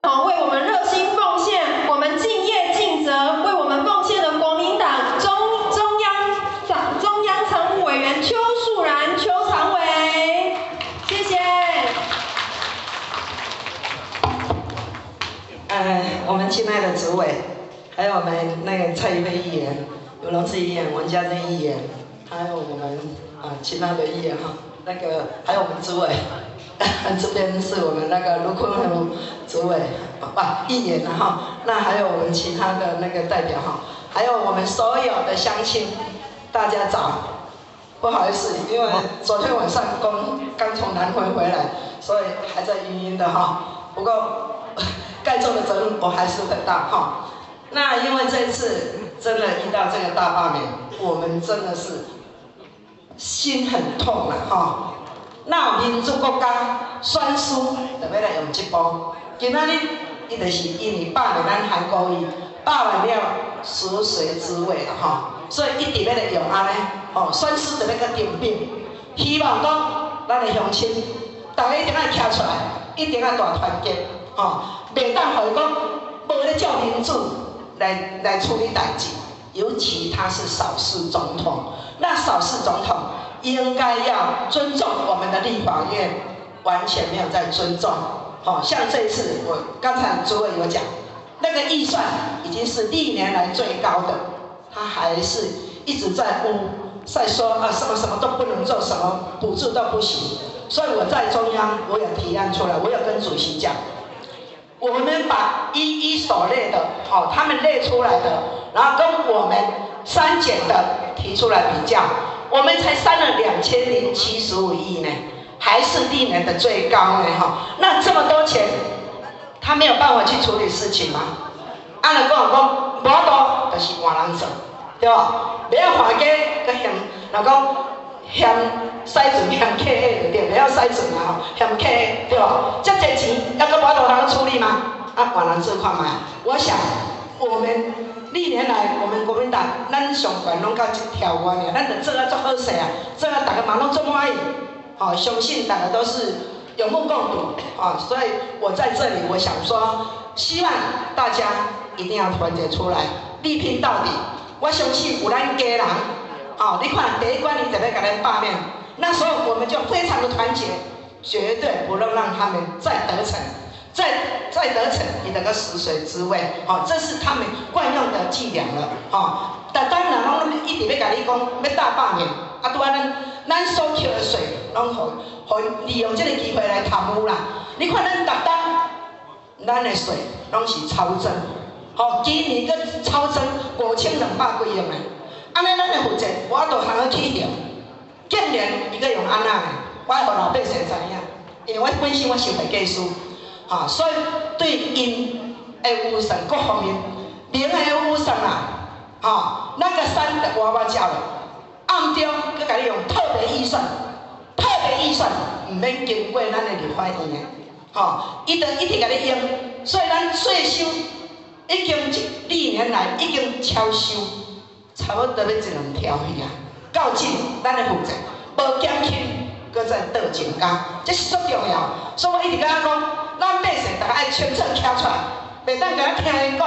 好，為我們熱心奉獻，我們敬業盡責，為我們奉獻的國民黨中央常務委員邱樹然邱常委，謝謝。我們親愛的主委，還有我們那個蔡怡飛議員、尤龍志議員、王家珍議員，還有我們啊其他的議員哈，那個還有我們主委。這邊是我們那個盧坤宏主委，不議員了哈，那還有我們其他的那個代表哈，還有我們所有的鄉親，大家早。不好意思，因為昨天晚上剛剛從南迴回來，所以還在暈暈的哈。不過該做的責任我還是會到哈。那因為這次真的遇到這個大罷免，我們真的是心很痛了哈。那民主國家選輸就欲來用這步，今仔日伊就是因為罷免咱韓國瑜，罷完了食髓知味啦吼，所以一直欲來用按呢，吼，選輸就欲閣定兵，希望講咱的鄉親，大家一定愛徛出來，一定愛大團結，吼，袂當予伊講無咧照民主來處理代誌，尤其他是少數總統，那少數總統應該要尊重我們的立法院，完全沒有在尊重。好像這次我剛才諸位有講，那個預算已經是歷年來最高的，他還是一直在污，在說啊什麼什麼都不能做，什麼補助都不行。所以我在中央我有提案出來，我有跟主席講，我們把一一所列的，好，他們列出來的，然後跟我們刪減的提出來比較。我們才刪了2075億呢，還是歷年的最高呢哈。那這麼多錢，他沒有辦法去處理事情嗎？按呢講講，無法度就是換人做，對無？袂曉換家，閣嫌，若講嫌洗船嫌客的就對，袂曉洗船啊吼，嫌客的對無？這濟錢猶閣無法度通處理嗎？啊，換人做看覓。我想，我們歷年來，我們國民黨，咱上懸攏到這條彎爾，咱就做啊足好勢啊，做啊逐个嘛攏足滿意，好，相信大家都是有目共睹，啊，所以我在這裡，我想說，希望大家一定要團結出來，力拼到底。我相信有咱家人，哦，你看第一關伊就欲共咱罷免，那時候我們就非常的團結，絕對不能讓他們再得逞。再得逞，伊那個食髓知味，吼，這是他們慣用的伎倆了，吼。但當然，攏一直欲共你講，欲大罷免，啊，拄仔咱所扣的稅，攏予利用這個機會來貪污啦。你看咱逐冬，咱的稅攏是超增，吼，今年閣超增5200幾億呢。按呢，咱的負債無法度通好起還，竟然伊閣用按呢，我愛予老百姓知影，因為我本身我是會計師。啊，所以對𪜶的預算各方面，明的預算啊，吼，咱共刪就倚倚食了，暗中閣共你用特別預算，特別預算毋免經過咱的立法院的，吼，伊就一直共你用，所以咱稅收已經這歷年來已經超收，差不多欲一兩條去啊，到這咱的負債無減輕，閣再倒增加，這是足重要，所以我一直感覺講，咱百姓逐家愛清楚徛出來，袂當共咱聽𪜶講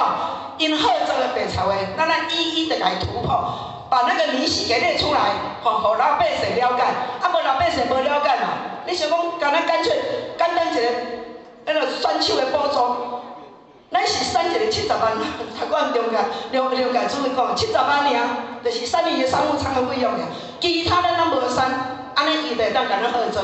，𪜶好做的白賊話，咱愛一一的共伊突破，把那個明細給列出來，吼，予老百姓了解。啊，無老百姓無了解嘛，你想講，敢若乾脆簡單一個，彼个選手的補助，咱是刪一个七十萬，頭拄中介梁梁介主委講，七十萬爾，就是刪伊的商務艙的費用爾，其他咱攏無刪，按呢伊就會當共咱好做，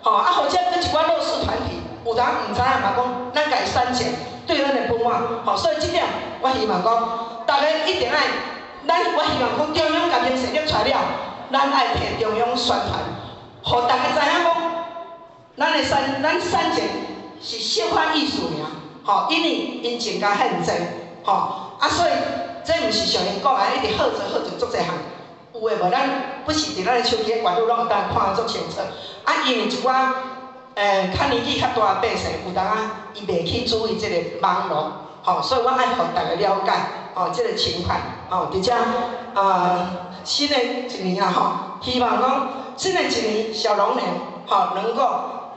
吼，啊，或者閣一寡弱勢團體。有當毋知影嘛講，咱共伊刪減，對咱的不滿，吼，所以這點我希望講，逐家一定愛，咱我希望講中央共明細列出來了，咱愛替中央宣傳，予逐家知影講，咱的刪咱刪減是小可意思爾，吼，因為𪜶增加憲政，吼，啊，所以這毋是像𪜶講的，一直好做好做足濟項，有的無咱不是佇咱的手機的網路攏會當看得足清楚，啊，因為一寡較年紀較大的百姓，有當仔伊袂去注意這個網路，吼，所以我愛予逐家了解，吼，這個情況，吼，佇遮啊，新的一年啊，吼，希望講新的一年小龍年，吼，能夠。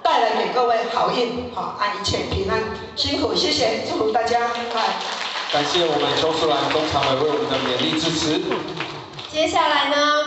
帶來給各位好運，好，啊，一切平安，辛苦，謝謝，祝福大家，拜。感謝我們邱淑蘭中常委為我們的勉勵支持。接下來呢？